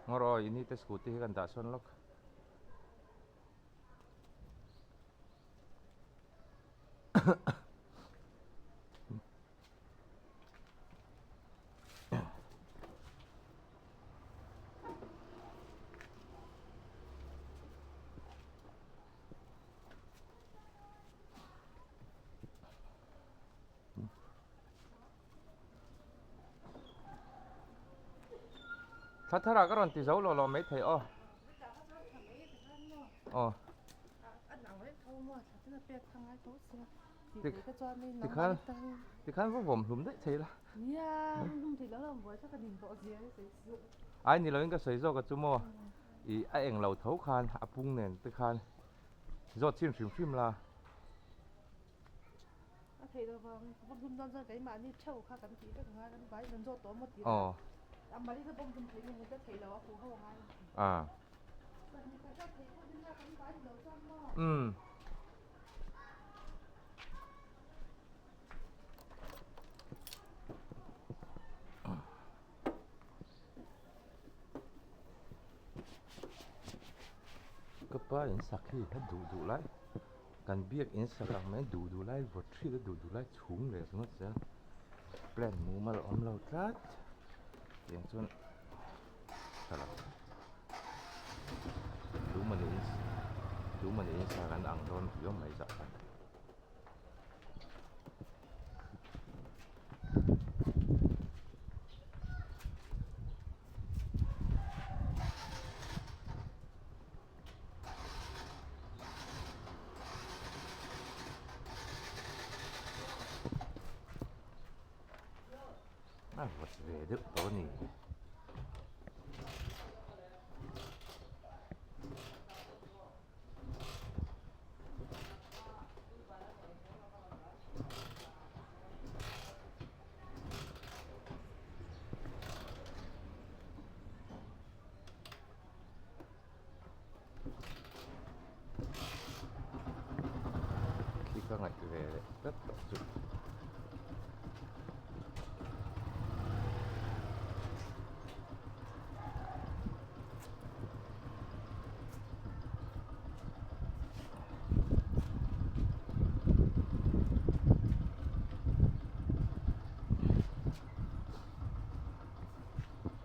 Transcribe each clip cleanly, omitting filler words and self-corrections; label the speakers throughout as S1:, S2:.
S1: Ngawr aw ini te scooty hi kan dah sawn lawk. Thla thar ah ka rawn ti zo lo lo mai thei aw. Aw. Tikhan tikhan va vawm hlum daih thei la. Ai ni loin ka sawi zawk a chu maw i a eng lo tho khan a pung nen te khan zawt chhin hrim hrim la.
S2: A theih lo vang bawm hlum dawn chuan keimahni theuh kha kan tih vek angai kan vai kan zawt tawh maw tih
S1: Aw.
S2: A mali kha bawm hlum theih nge ka theih lo a huh ho angai.
S1: A. Umm. Ka pa in sak hi a duh duh lai kan biak in sak ang mai duh duh lai vawt hriat a duh duh lai chhung leh ringawt zel plan mumal a awm lo tlat tiang chuan Tumani in sak an ang dawn viau mai zah khan. A vawt ve deuh tawh a ni. Khi ka ngaih ve leh tlat tawh chu.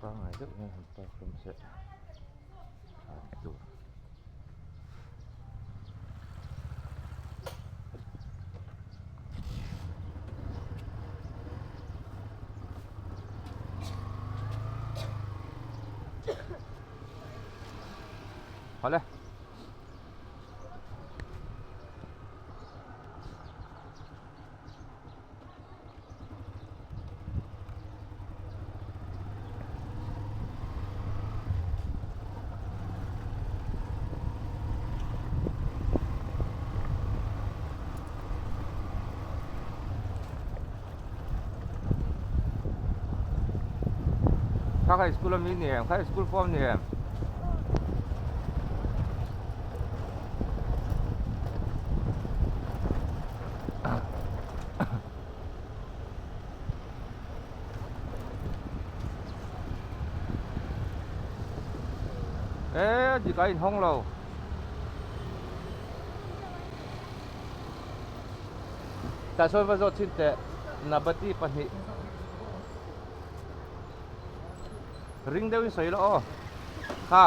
S1: Pangngai deuh hian han park hlawm se tha ni tur. Hawle. Kha kha school ami ni em kha school form ni em E dik a inhawng lo. Tah sawn va zawt chhin teh Nabati pahnih ring deuhin sawi la aw kha.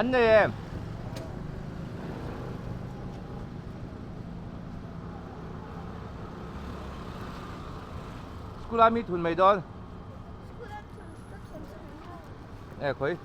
S1: An nei em? School a mi thun mai dawn. E khawi.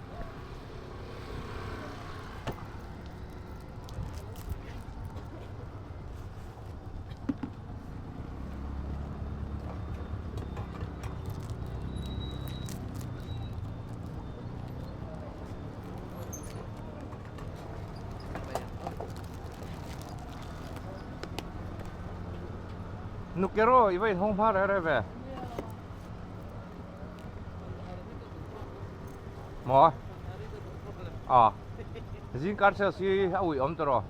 S1: Nukero i va inhawng hma reh reh ve. Maw? A. Zing kar sales hi a ui awm tawh rawh.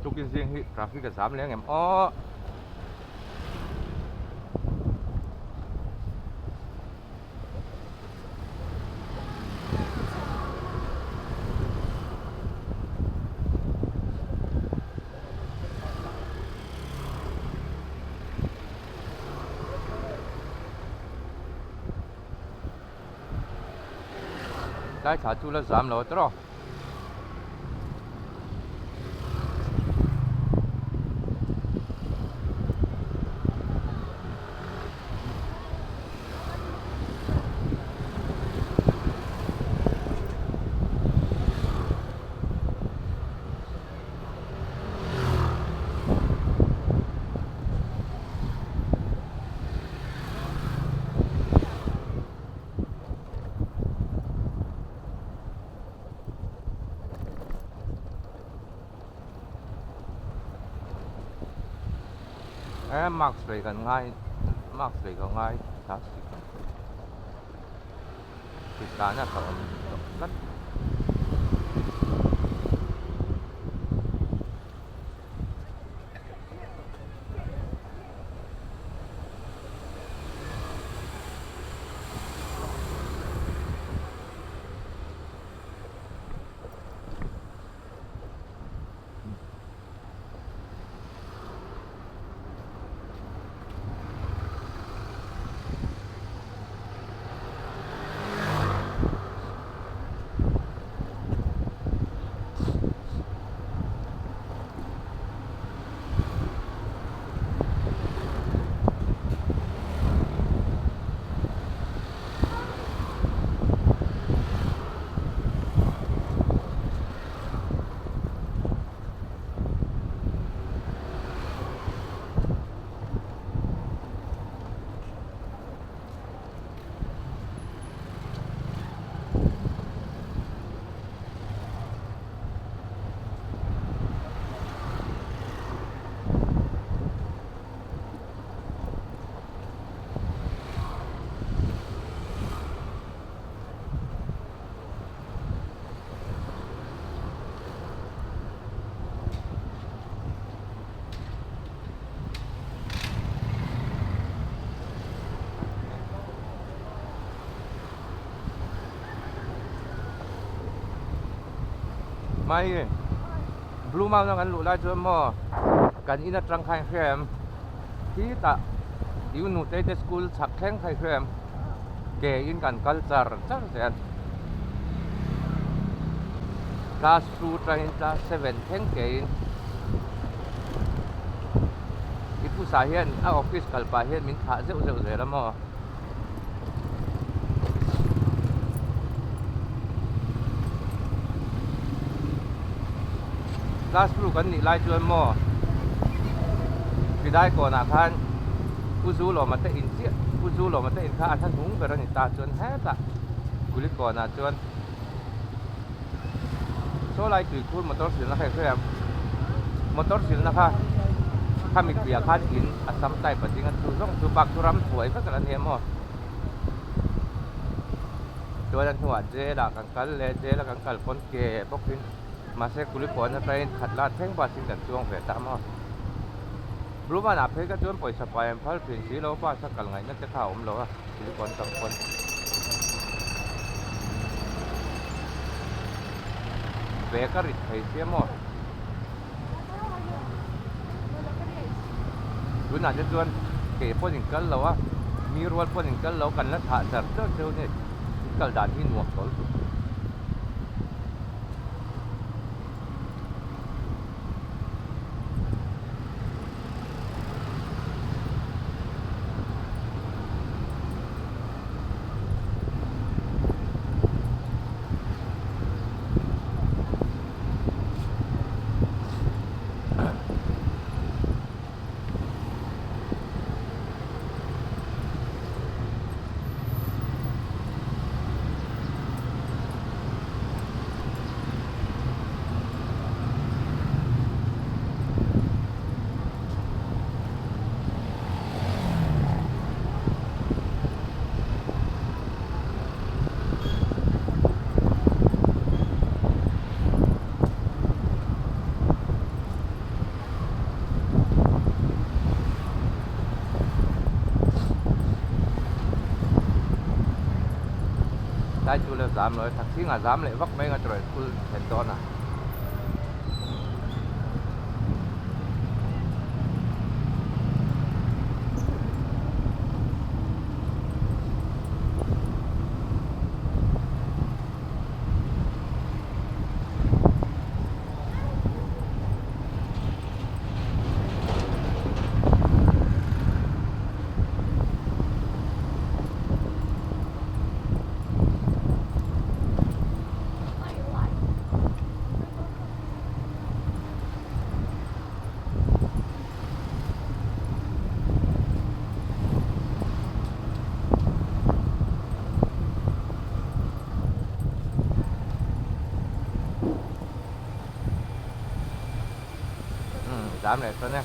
S1: Tukin zing hi traffic a zam leng em aw. Tlai thla chu la zam lo a tawrh aw. Eh mask lei kan ngai mask lei ka ngai plastic hritlana ka awm tawh tlat. Mai Blue Mountain kan luh lai chuan maw kan in atang kha in hria em khitah Yu Nu te te school chhak thleng kha i hria em ke in kan kal char char zel class 2 atangin class 7 thleng ke in i pusa hian a office kal pah hian min thlah zeuh zeuh zel a maw. Class 2 kan nih lai chuan maw Pidai kawnah khan Pu Zu Lawma te in chiah Pu Zu Lawma te in kha a hla hnung ber a ni ta chuan hetah Kulikawnah chuan. Saw lai tuikhur motor silna kha i hre ang. Motor silna kha khami piah khan in a sam type a ding a chu zawng chu bak chu ram hnuai vek a la ni a maw. Chuan a hnuah jail ah kan kal leh jail a kan kal pawn ke bawkin mahse Kulikawn atangin khat la thleng bus in kan chuang ve ta a maw. Bluman ah phei kha chuan pawisa pai an phal thin si lo bus a kal ngaihna te kha a awm lo a Kulikawn tang pawn. Bag a rit thei sia maw. Tunah te chuan kei pawn in kal lo a, mi rual pawn in kal lo kan la thlah char char cheu ni, in kal dan hi nuam tawl tuk. Tlai chu la zam lo e, thakthing a zam leh vak mai ang a tawrh school thlen dawn a. Zam leh chuan e.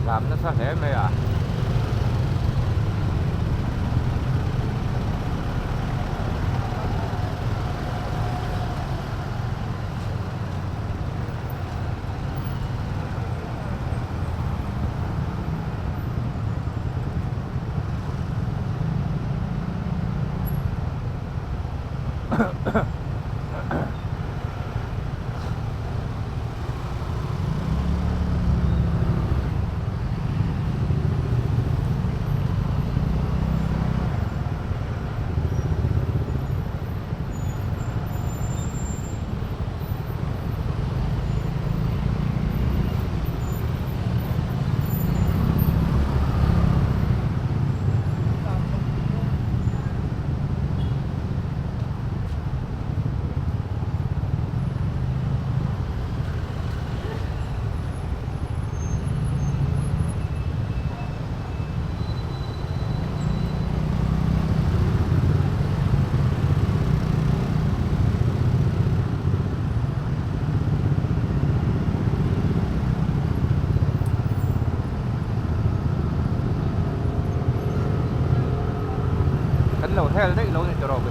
S1: Zam nasa hle mai a. Kan lo hel daih lo ni tawh rawh.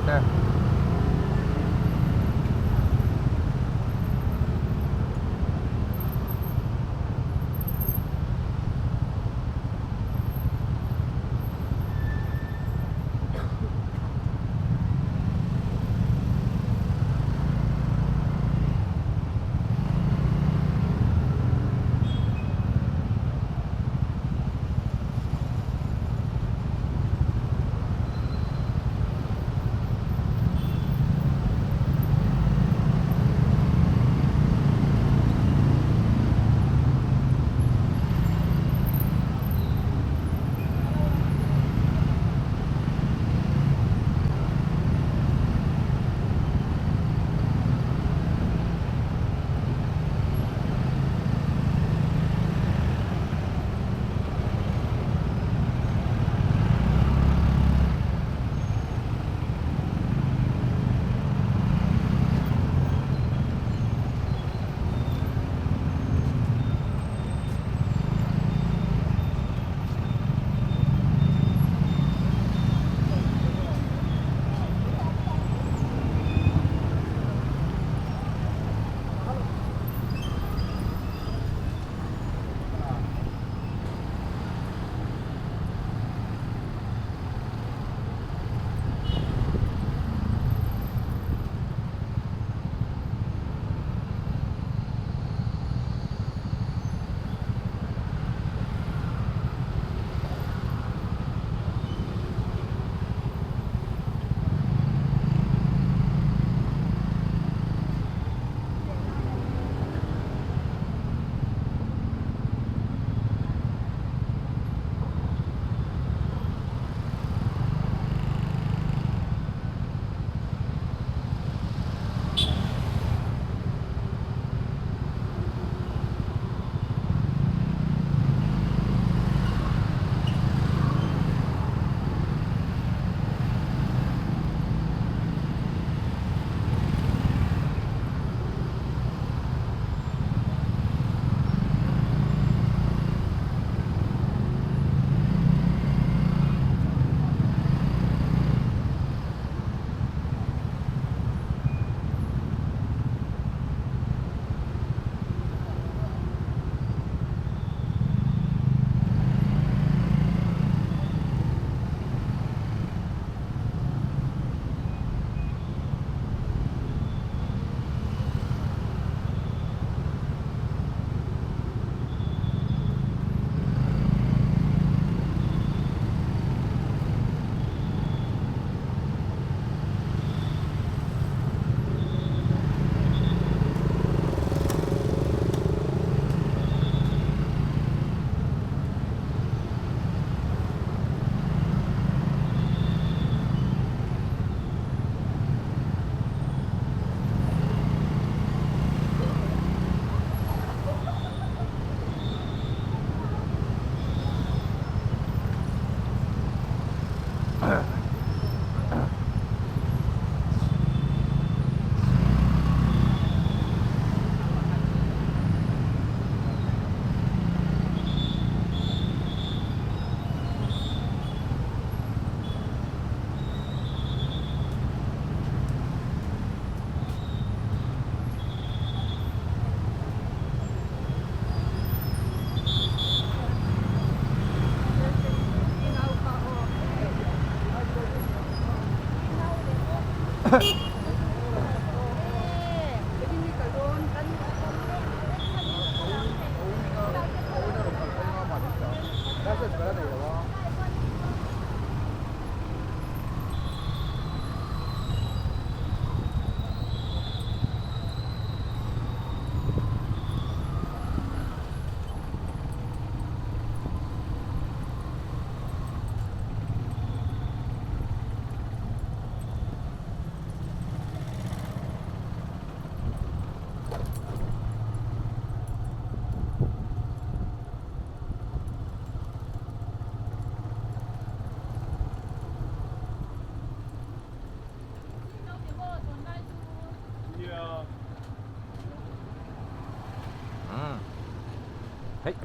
S1: Hei.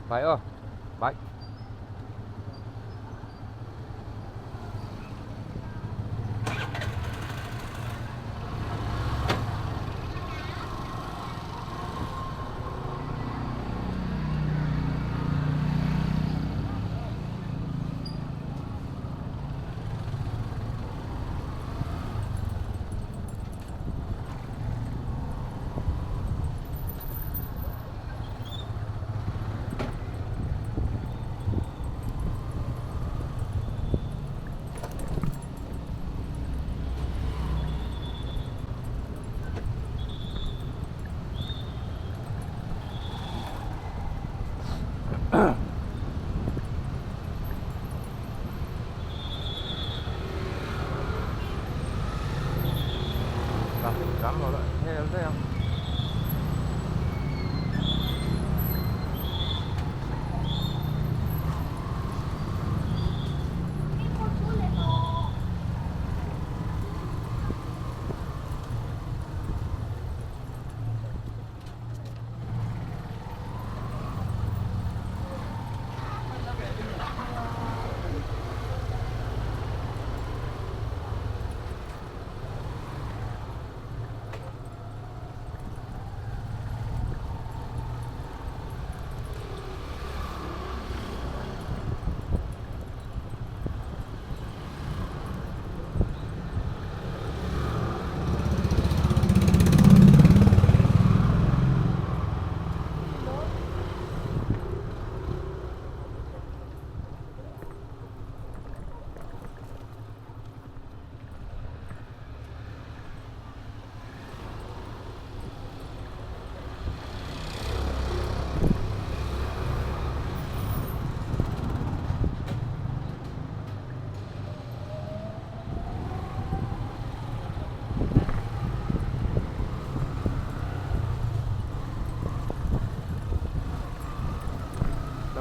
S1: Bye aw. Bye. Traffic jam lo lah hel daih ang.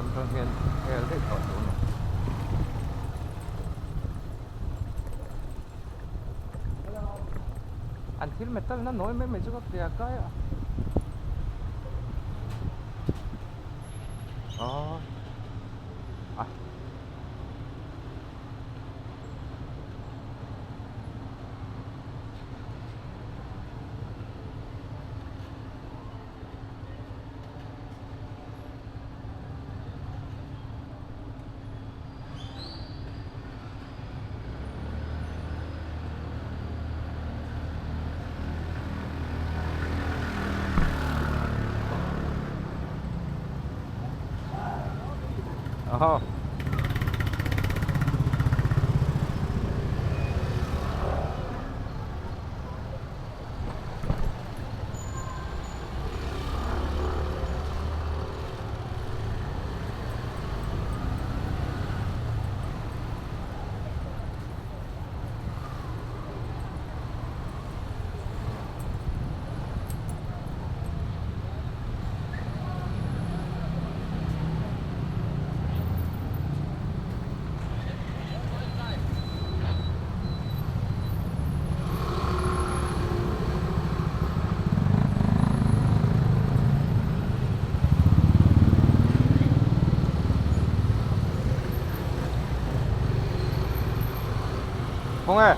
S1: Lam tang hian hel daih tawh tur a ni. An thil metal na nawi mai mai chu ka pe a kai a. Aww. A. Aw. Khawnge?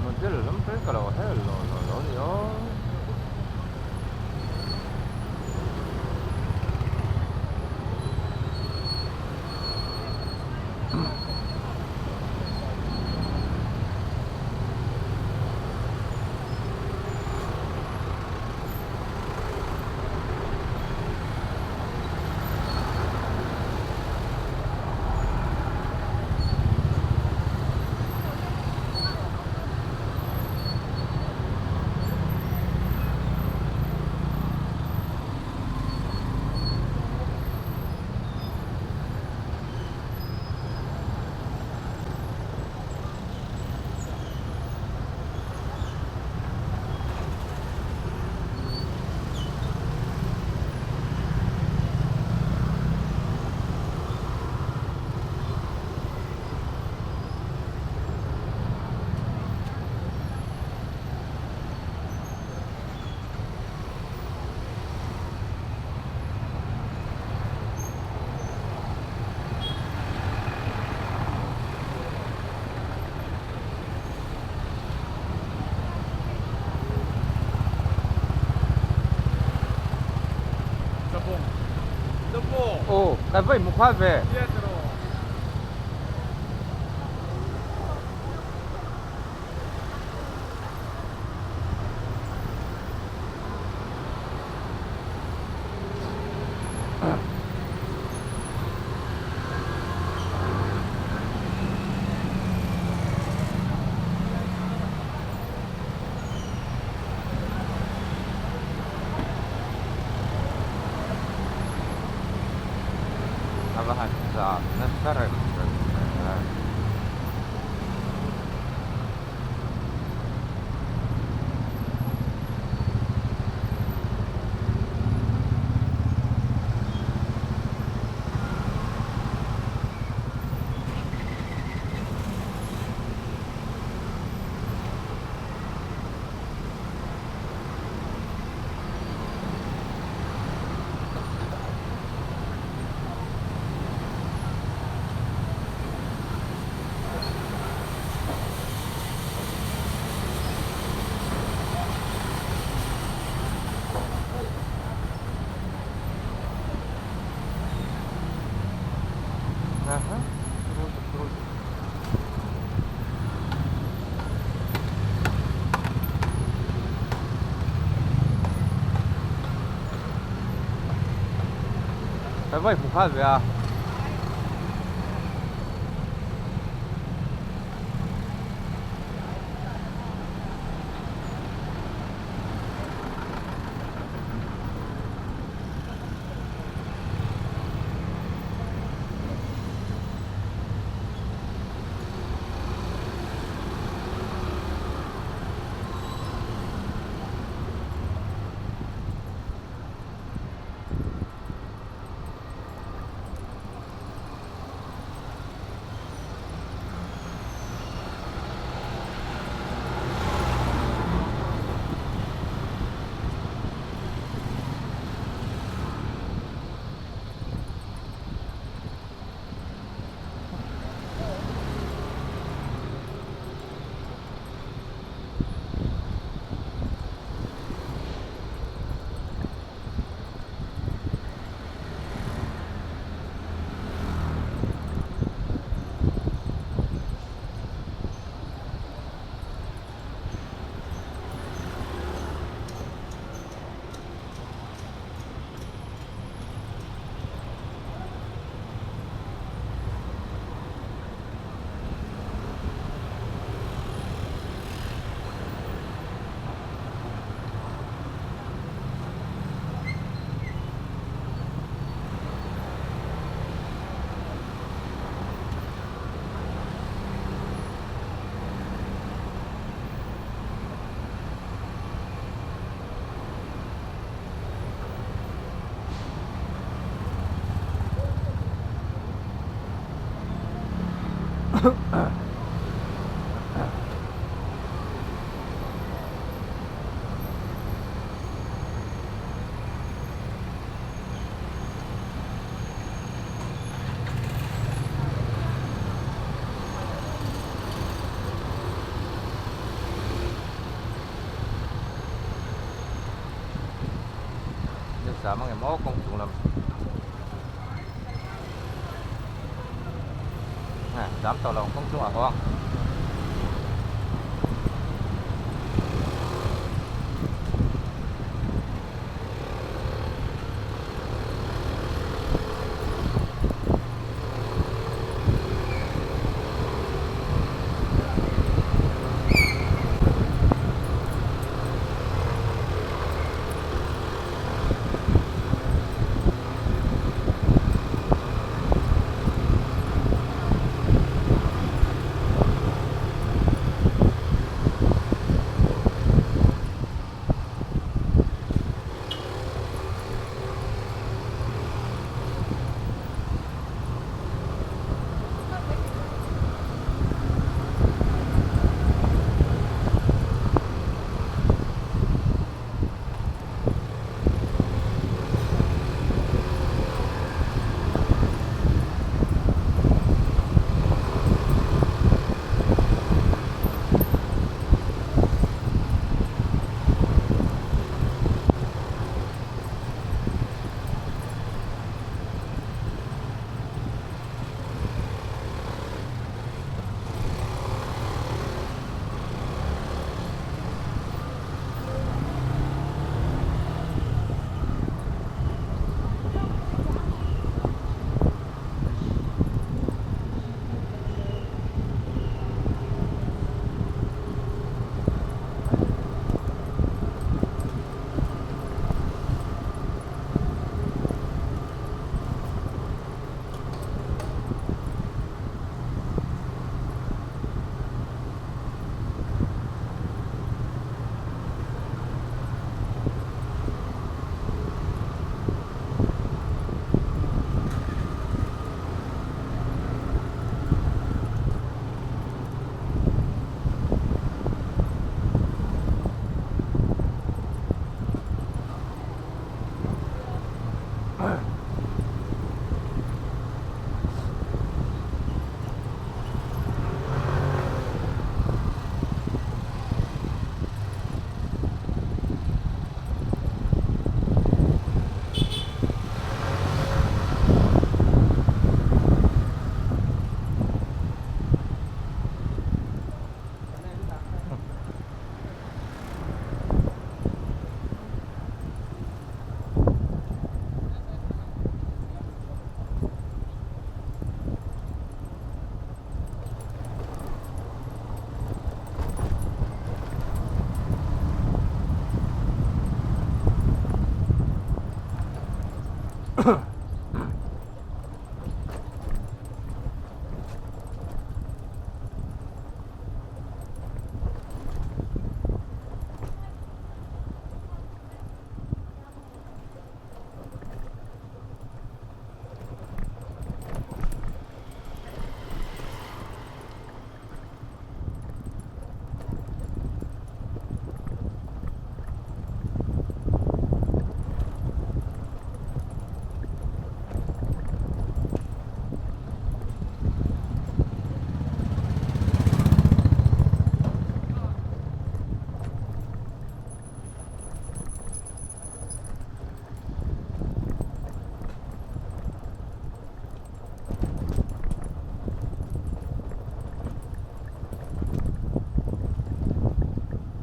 S1: Model lam pawhin ka lo hel lo lo lo a ni aw. Kan va inhmu khat ve. A va han zam nasa reng reng ve. Aha, круто, круто. Kan va inhmu khat ve a. Zam ang emaw kawng chung lam zam tawh lo ang kawng chungah haw ang.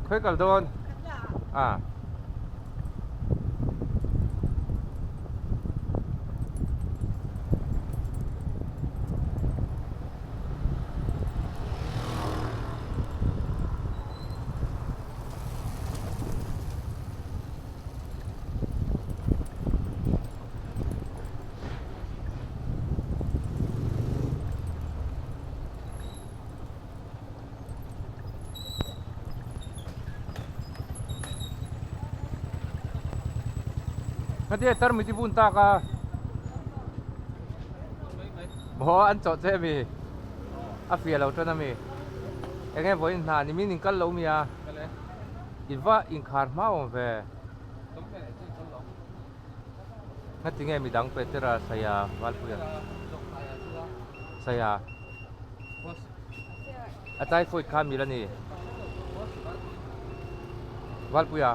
S1: Khawi kal dawn? A. Khatia tarmit i bun tak a maw an chawh che ami a fiah lo tan ami enge vawiin hna ni min inkal lo mi a i va inkhar hma awm ve ngatinge midang Petera Saya Valpuia Saya. A typhoid kha mil a ni. Valpuia.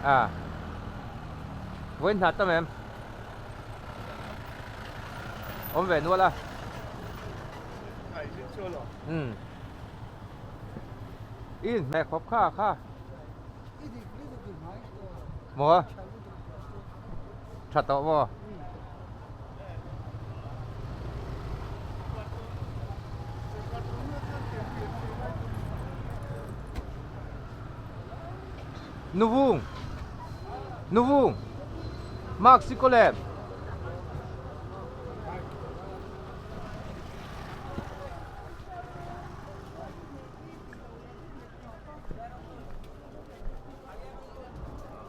S1: A. Vawiin hna tam em? Awm ve nual a. Umm. I inhmeh khawp kha kha. Maw? Tha tawh maw? Nuvung Nuvung Mark Sikolem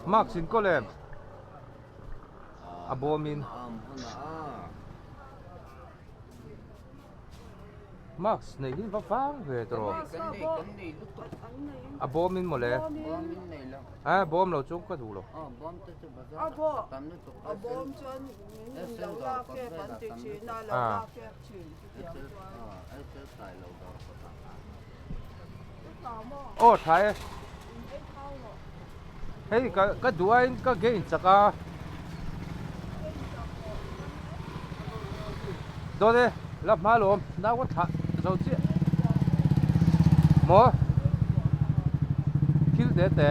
S1: Mark Sinkolem a bawmin mask neih hi va vang ve tawh a bawmin mawle a bawm lo chu ka duh lo aw tha e. Hei ka ka duh aiin ka gain chak a. Dawn e, la hma lawm, nau ka thlah zo chiah. Maw? Thil te te.